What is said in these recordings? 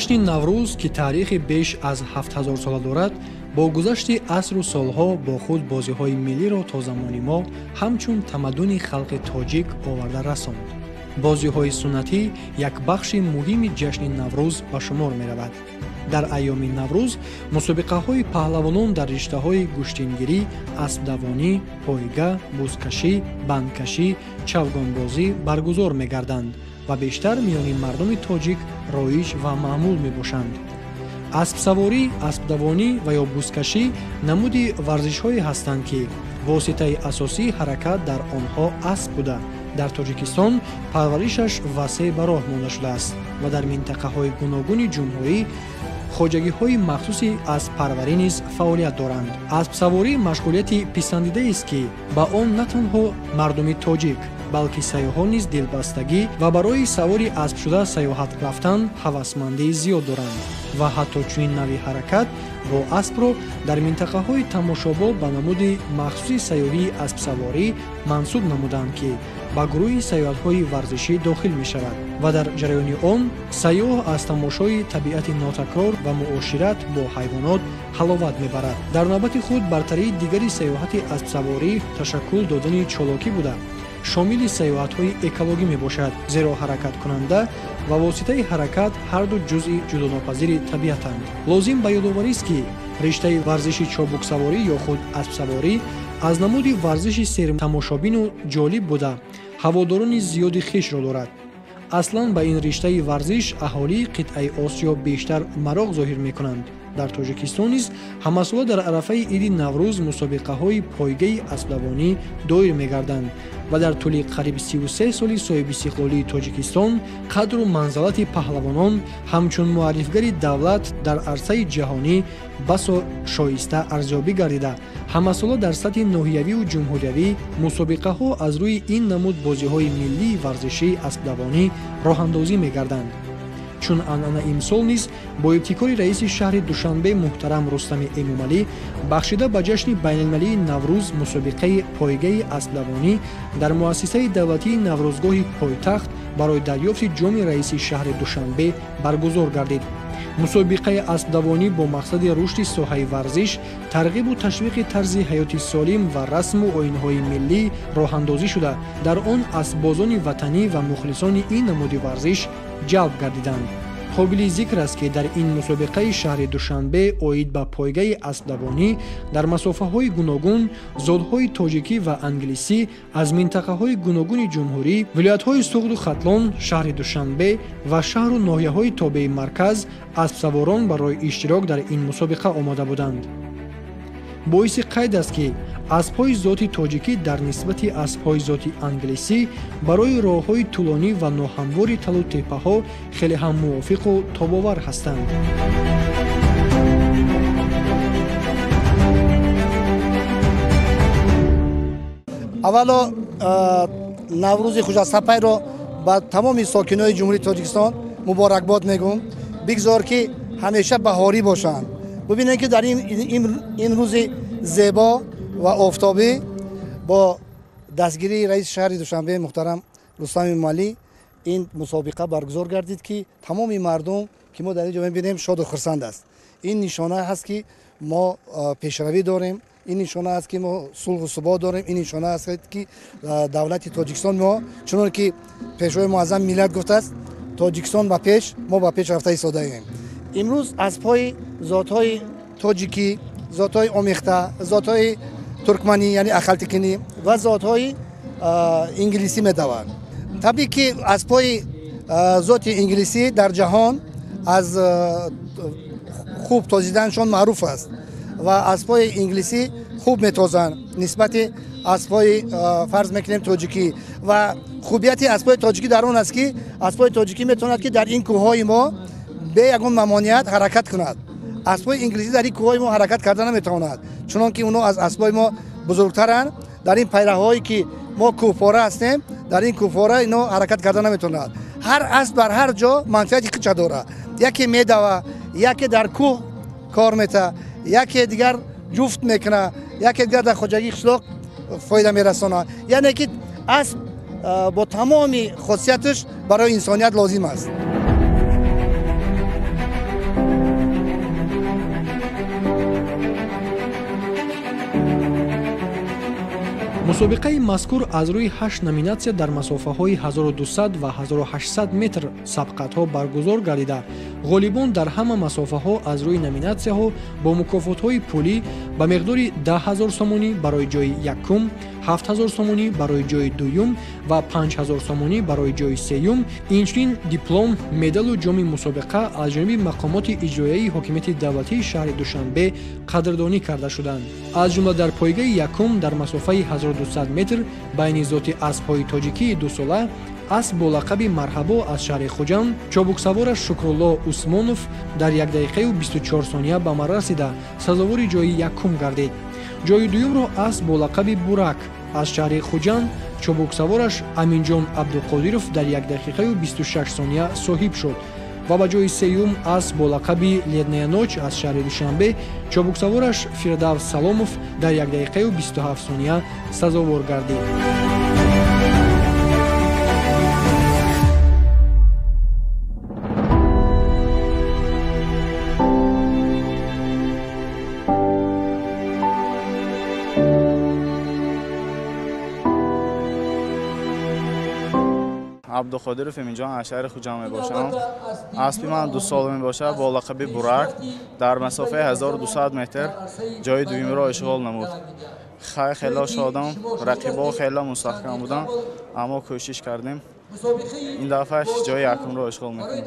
Ҷашни Наврӯз, ки таърихи беш аз 7000 сола дорад, бо гузашти асру солҳо бо худ бозиҳои миллиро то замони мо ҳамчун тамаддуни халқи тоҷик оварда расонд. Бозиҳои суннатӣ як бахши муҳими ҷашни Наврӯз ба шумор меравад. Дар айёми Наврӯз мусобиқаҳои паҳлавонон дар риштаҳои гӯштингирӣ, аспдавонӣ, пойга, бузкашӣ, бандкашӣ, чавгонбозӣ баргузор мегарданд ва бештар миёни мардуми тоҷик роиҷ ва маъмул мебошанд. Аспсаворӣ, аспдавонӣ ва ё бузкашӣ намуди варзишҳое ҳастанд, ки воситаи асосии ҳаракат дар онҳо асп буда, дар Тоҷикистон парваришаш васеъ ба роҳ монда шудааст ва дар минтақаҳои гуногуни ҷумҳурӣ хоҷагиҳои махсуси асппарварӣ низ фаъолият доранд. Аспсаворӣ машғулияти писандидаест, ки ба он на танҳо мардуми тоҷик, балки сайёҳон низ дилбастагӣ ва барои савори асп шуда сайёҳат рафтан ҳавасмандии зиёд доранд ва ҳатто чунин навъи ҳаракат бо аспро дар минтақаҳои тамошобоб ба намуди махсуси сайёҳии аспсаворӣ мансуб намуданд, ки ба гурӯҳи сайёҳатҳои варзишӣ дохил мешавад ва дар ҷараёни он сайёҳ аз тамошои табиати нотакрор ва муошират бо ҳайвонот ҳаловат мебарад. Дар навбати худ бартарии дигари сайёҳати аспсаворӣ ташаккул додани чолокӣ буда, шомили сайёҳатҳои экологӣ мебошад, зеро ҳаракаткунанда ва воситаи ҳаракат ҳарду ҷузъи ҷудонопазири табиатанд. Лозим ба ёдоварист, ки риштаи варзиши чобуксаворӣ ё худ аспсаворӣ аз намуди варзиши сертамошобину ҷолиб буда, ҳаводорони зиёди хешро дорад. Аслан ба ин риштаи варзиш аҳолии қитъаи Осиё бештар мароқ зоҳир мекунанд. Дар Тоҷикистон низ ҳамасола дар арафаи иди Наврӯз мусобиқаҳои пойгаи аспдавонӣ доир мегарданд ва дар тӯли қариб 33 соли соҳибистиқлолии Тоҷикистон қадру манзалати паҳлавонон ҳамчун муаррифгари давлат дар арсаи ҷаҳонӣ басо шоиста арзёбӣ гардида, ҳамасола дар сатҳи ноҳиявию ҷумҳуриявӣ мусобиқаҳо аз рӯи ин намуд бозиҳои миллии варзишии аспдавонӣ роҳандозӣ мегарданд. Чун анъана имсол низ бо ибтикори раиси шаҳри Душанбе муҳтарам Рустами Эмомалӣ бахшида ба ҷашни байналмилалии Наврӯз мусобиқаи пойгаи аспдавонӣ дар муассисаи давлатии Наврӯзгоҳи пойтахт барои дарёфти ҷоми раиси шаҳри Душанбе баргузор гардид. Мусобиқаи аспдавонӣ бо мақсади рушди соҳаи варзиш, тарғибу ташвиқи тарзи ҳаёти солим ва расму оинҳои миллӣ роҳандозӣ шуда, дар он аспбозони ватанӣ ва мухлисони ин намуди варзиш ҷалб гардиданд. Қобили зикр аст, ки дар ин мусобиқаи шаҳри Душанбе оид ба пойгаи аспдавонӣ дар масофаҳои гуногун зодҳои тоҷикӣ ва англисӣ аз минтақаҳои гуногуни ҷумҳурӣ, вилоятҳои Суғду Хатлон, шаҳри Душанбе ва шаҳру ноҳияҳои тобеи марказ аспсаворон барои иштирок дар ин мусобиқа омода буданд. Боиси қайд аст, ки аспҳои зоти тоҷикӣ дар нисбати аспҳои зоти англисӣ барои роҳҳои тӯлонӣ ва ноҳамвори талу теппаҳо хеле ҳам мувофиқу тобовар ҳастанд. Аввало Наврӯзи Хуҷастапайро ба тамоми сокинони Ҷумҳурии Тоҷикистон муборакбод мегӯм. Бигзор, ки ҳамеша баҳорӣ бошанд. Бубинед, ки дар ин рӯзи зебо ва офтобӣ бо дастгирии раиси шаҳри Душанбе муҳтарам Рустам Эмомалӣ ин мусобиқа баргузор гардид, ки тамоми мардум, ки мо дар ин ҷо мебинем, шоду хурсанд аст. Ин нишона ҳаст, ки мо пешравӣ дорем, ин нишона аст, ки мо сулҳу субот дорем, ин нишона аст, ки давлати Тоҷикистон мо, чунон ки пешвои муаззами миллат гуфтааст, Тоҷикистон ба пеш, мо ба пеш рафта истодаем. Имрӯз аспҳои зотҳои тоҷикӣ, зотҳои омехта, зотҳои туркманӣ, яъне ахалтикинӣ ва зотҳои инглисӣ медаванд. Табиӣ ки аспҳои зоти инглисӣ дар ҷаҳон аз хуб тозиданашон маъруф аст ва аспҳои инглисӣ хуб метозанд нисбати аспҳои, фарз мекунем, тоҷикӣ. Ва хубияти аспҳои тоҷикӣ дар он аст, ки аспҳои тоҷикӣ метавонад, ки дар ин кӯҳҳои мо бе ягон мамоният ҳаракат кунад. Аспҳои инглисӣ дар ин кӯҳҳои мо ҳаракат карда наметавонад, чунон ки онҳо аз аспҳои мо бузургтаранд. Дар ин пайраҳое ки мо кӯҳпора ҳастем, дар ин кӯҳпора ино ҳаракат карда наметавонад. Ҳар асп бар ҳар ҷо манфиати худша дорад. Яке медава, яке дар кӯҳ кор мета, яке дигар ҷуфт мекунад, яке дигар дар хоҷагии қишлоқ фоида мерасонад. Яъне ки асп бо тамоми хосияташ барои инсоният лозим аст. Мусобиқаи мазкур аз рӯи 8 номинатсия дар масофаҳои 1200 ва 1800 метр сабқатҳо баргузор гардида, ғолибон дар ҳама масофаҳо аз рӯи номинатсияҳо бо мукофотҳои пулӣ ба миқдори 10 000 сомонӣ барои ҷои якум, 7000 сомонӣ барои ҷои дуюм ва 5000 сомонӣ барои ҷои сеюм, инчунин диплом, медалу ҷоми мусобиқа аз ҷониби мақомоти иҷроияи ҳокимияти давлатии шаҳри Душанбе қадрдонӣ карда шуданд. Аз ҷумла дар пойгаи якум дар масофаи 1200 метр байни зоти аспҳои тоҷикии дусола асп бо лақаби Марҳабо аз шаҳри Хуҷанд чобуксавораш Шукрулло Усмонов дар 1 дақиқаю 24 сония ба марра расида сазовори ҷои якум гардид. Ҷои дуюмро асп бо лақаби Бурак аз шаҳри Хуҷанд чобуксавораш Аминҷон Абдуқодиров дар 1 дақиқаю 26 сония соҳиб шуд ва ба ҷои сеюм асп бо лақаби Ледная ночь аз шаҳри Душанбе чобуксавораш Фирдавс Саломов дар 1 дақиқаю 27 сония сазовор гардид. Абдуқодиров Эминҷон аз шаҳри Хуҷанд мебошам. Аспи ман 2 сол мебошад бо лақаби Бурак дар масофаи 1200 метр ҷои дуюмро ишғол намуд. Хело шодам, рақибо хело мустаҳкам буданд, аммо кӯшиш кардем. Ин дафъа ҷои якумро ишғол мекунем.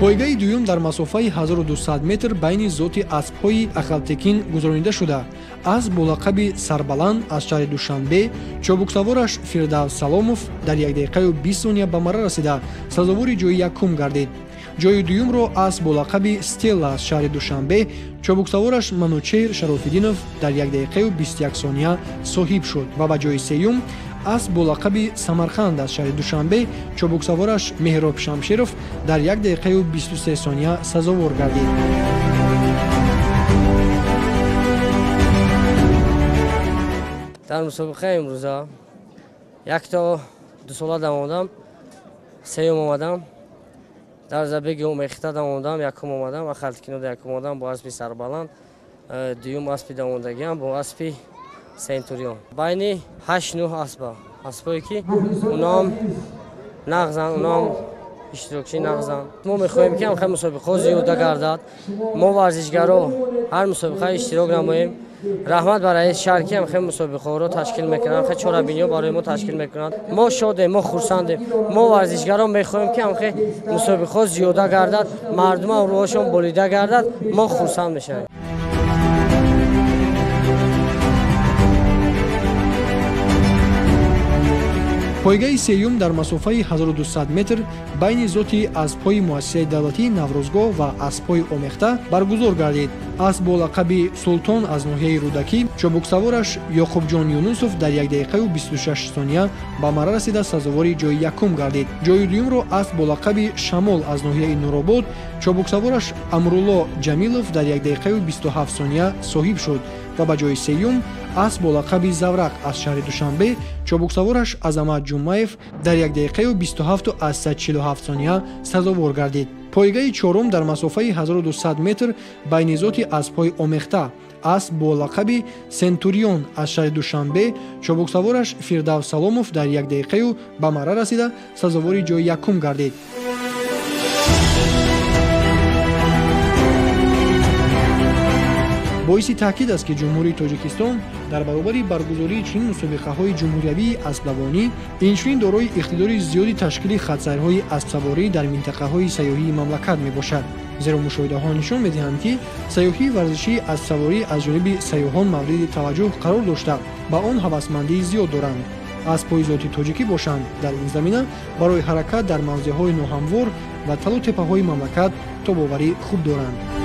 Пойгаи дуюм дар масофаи 1200 метр байни зоти аспҳои Ахалтекин гузаронида шуда, асп бо лақаби Сарбаланд аз шаҳри Душанбе чобуксавораш Фирдавс Саломов дар 1 дақиқаю 20 сония ба марра расида сазовори ҷои якум гардид. Ҷои дуюмро асп бо лақаби Стелла аз шаҳри Душанбе чобуксавораш Манучеҳр Шарофиддинов дар 1 дақиқаю 21 сония соҳиб шуд ва ба ҷои сеюм асп бо лақаби Самарқанд аз шаҳри Душанбе чобуксавораш Меҳроб Шамшеров дар 1 дақиқаю 23 сония сазовор гардид. Дар мусобиқаи имрӯза як то дусола давондам, сеюм омадам. Дар забеги омехта давондам, якум омадам, Ахалтекинода якум омадам бо аспи Сарбаланд, дуюм аспи давондагиам бо аспи Сентурион. Байни 8-9 аспа, аспое ки уноам нағзанд, уноам иштирокчии нағзанд. Мо мехоҳем ки ҳамхел мусобиқаҳо зиёда гардад. Мо варзишгаро ҳар мусобиқа иштирок намоем. Раҳмат ба раиси шаҳр ки ҳамхел мусобиқаҳоро ташкил мекунанд, ҳамхел чорабиниҳо барои мо ташкил мекунанд. Мо шодем, мо хурсандем. Мо варзишгаро мехоҳем ки ҳамхел мусобиқаҳо зиёда гардад, мардумам рӯҳашон болида гардад, мо хурсанд мешавем. Пойгаи сеюм дар масофаи 1200 метр байни зоти аспҳои муассисаи давлатии Наврӯзгоҳ ва аспҳои омехта баргузор гардид. Асп бо лақаби Султон аз ноҳияи Рӯдакӣ чобуксавораш Ёқубҷон Юнусов дар 1 дақиқаю 26 сония ба марра расида сазовори ҷои якум гардид. Ҷои дуюмро асп бо лақаби Шамол аз ноҳияи Нуробод чобуксавораш Амрулло Ҷамилов дар 1 дақиқаю 27 сония соҳиб шуд ва ба ҷои сеюм асп бо лақаби Заврақ аз шаҳри Душанбе чобуксавораш Азамат Ҷумаев дар 1 дақиқаю 27,47 сония сазовор гардид. Пойгаи чорум дар масофаи 1200 метр байни зоти аспҳои омехта асп бо лақаби Сентурион аз шаҳри Душанбе чобуксавораш Фирдавс Саломов дар 1 дақиқаю ба марра расида сазовори ҷои якум гардид. Боиси таъкид аст, ки Ҷумҳурии Тоҷикистон дар баробари баргузории чунин мусобиқаҳои ҷумҳуриявии аспдавонӣ инчунин дорои иқтидори зиёди ташкили хатсайрҳои аспсаворӣ дар минтақаҳои сайёҳии мамлакат мебошад. Зеро мушоҳидаҳо нишон медиҳанд, ки сайёҳии варзишии аспсаворӣ аз ҷониби сайёҳон мавриди таваҷҷӯҳ қарор дошта, ба он ҳавасмандии зиёд доранд. Аспҳои зоти тоҷикӣ бошанд дар ин замина барои ҳаракат дар мавзеъҳои ноҳамвор ва талу теппаҳои мамлакат тобоварӣ хуб доранд.